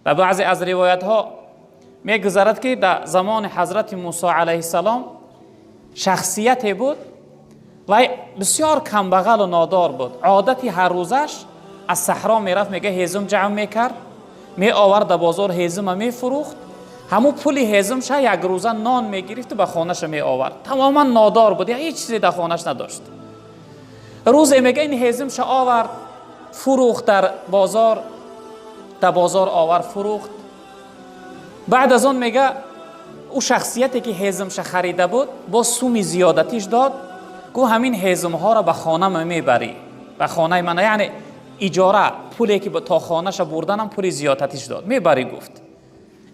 Дар баъзе аз ривоятҳо мегузарад, ки дар замони ҳазрати Мусо алайҳиссалом шахсияте буд ва бисёр камбағалу нодор буд. Одати ҳаррӯзаш аз саҳро мерафт, мега, ҳезум ҷамъ мекард, меовард дар бозор, ҳезума мефурӯхт. Ҳамун пули ҳезумша як рӯза нон мегирифту ба хонаша меовард. Тамоман нодор буд, ҳеҷ чизе дар хонаш надошт. Рӯзе, мега, ин ҳезумша овард, фурӯхт дар бозор, дар бозор овард, фурӯхт. Баъд аз он, мега, ӯ шахсияте ки ҳезумша харида буд, боз суми зиёдатиш дод, гуфт: «Ҳамин ҳезумҳоро ба хонама мебарӣ, ба хонаи ман». Яъне иҷора пуле ки то хонаша бурданам, пули зиёдатиш дод, мебарӣ, гуфт.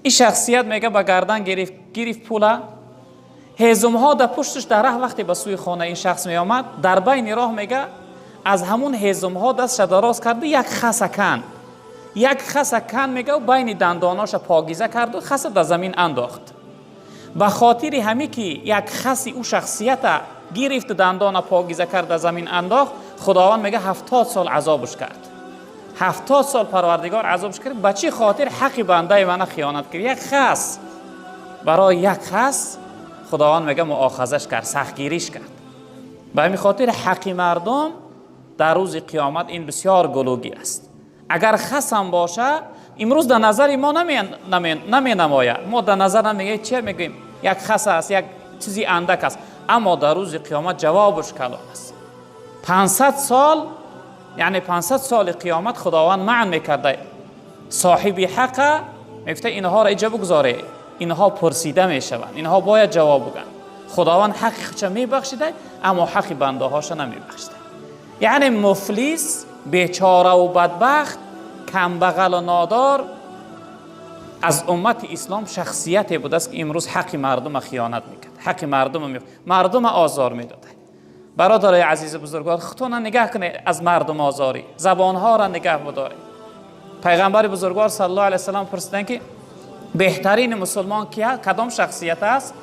Ин шахсият, мега, ба гардан гирифт, гирифт пула, ҳезумҳо дар пушташ. Дар раҳ вақте ба сӯи хона ин шахс меомад, дар байни роҳ, мега, аз ҳамун ҳезумҳо дастша дароз карду як хаса кан, як хаса кан, мега, байни дандоноша покиза карду хаса дар замин андохт. Ба хотири ҳаме ки як хаси ӯ шахсията гирифту дандона покиза кард, дар замин андохт, Худованд, мега, 70 сол азобш кард. 70 сол Парвардигор азобш кард. Ба чӣ хотир? Ҳаққи бандаи мана хиёнат кард. Як хас, барои як хас Худованд, мега, муохазаш кард, сахтгириш кард. Ба ҳамин хотир ҳаққи мардум дар рӯзи қиёмат ин бисёр гулугир аст. Агар хасам боша, имрӯз дар назари мо наменамояд. Мо дар назар намегӯем, че мегӯем, як хас аст, як чизи андак аст, аммо дар рӯзи қиёмат ҷавобаш калон аст. 500 сол, яъне 500 соли қиёмат Худованд манъ мекарда соҳиби ҳақа, мегуфта: «Инҳоро иҷа бигузоре, инҳо пурсида мешаванд, инҳо бояд ҷавоб бигӯянд». Худованд ҳаққи худша мебахшида, аммо ҳаққи бандаҳоша намебахшида. Яъне муфлис, бечораву бадбахт, камбағалу нодор аз уммати ислом шахсияте будааст, ки имрӯз ҳаққи мардума хиёнат мекард, ҳаққи мардума озор медода. Бародарои азизу бузургвор, худтона нигаҳ кунед аз мардум озорӣ, забонҳоро нигаҳ бидоред. Пайғамбари бузургвор саллаллоҳу алайҳи васаллам пурсиданд, ки беҳтарини мусулмон ки, кадом шахсият аст?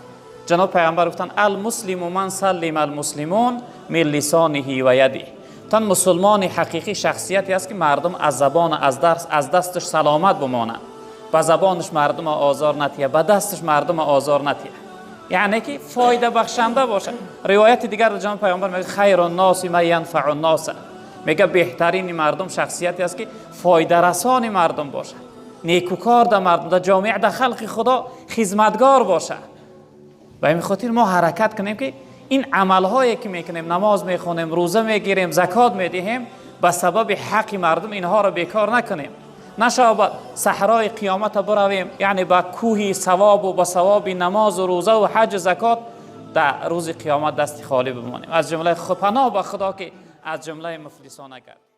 Ҷаноб пайғамбар гуфтанд: المسلم من سلم المسلمون من لسانه و يده. Гуфтанд: мусулмони ҳақиқӣ шахсияте аст, ки мардум аз забон, аз дасташ саломат бимонанд, ба забонаш мардума озор натия, ба дасташ мардума озор натия, яъне ки фоидабахшанда бошад. Ривояти дигар ҷаноб пайғамбар мегӯяд: خير الناس من ينفع الناس. Мега, беҳтарини мардум шахсияте аст, ки фоидарасони мардум бошад, некукор дар мардум, дар ҷомеа, дар халқи Худо хизматгор бошад. Ба ҳамин хотир мо ҳаракат кунем, ки ин амалҳое ки мекунем, намоз мехонем, рӯза мегирем, закот медиҳем, ба сабаби ҳаққи мардум инҳоро бекор накунем. Нашава ба саҳрои қиёмата биравем, яъне ба кӯҳи савобу ба савоби намозу рӯзаву ҳаҷу закот дар рӯзи қиёмат дасти холӣ бимонем. Аз ҷумлаи, паноҳ ба Худо, ки аз ҷумлаи муфлисона гардем.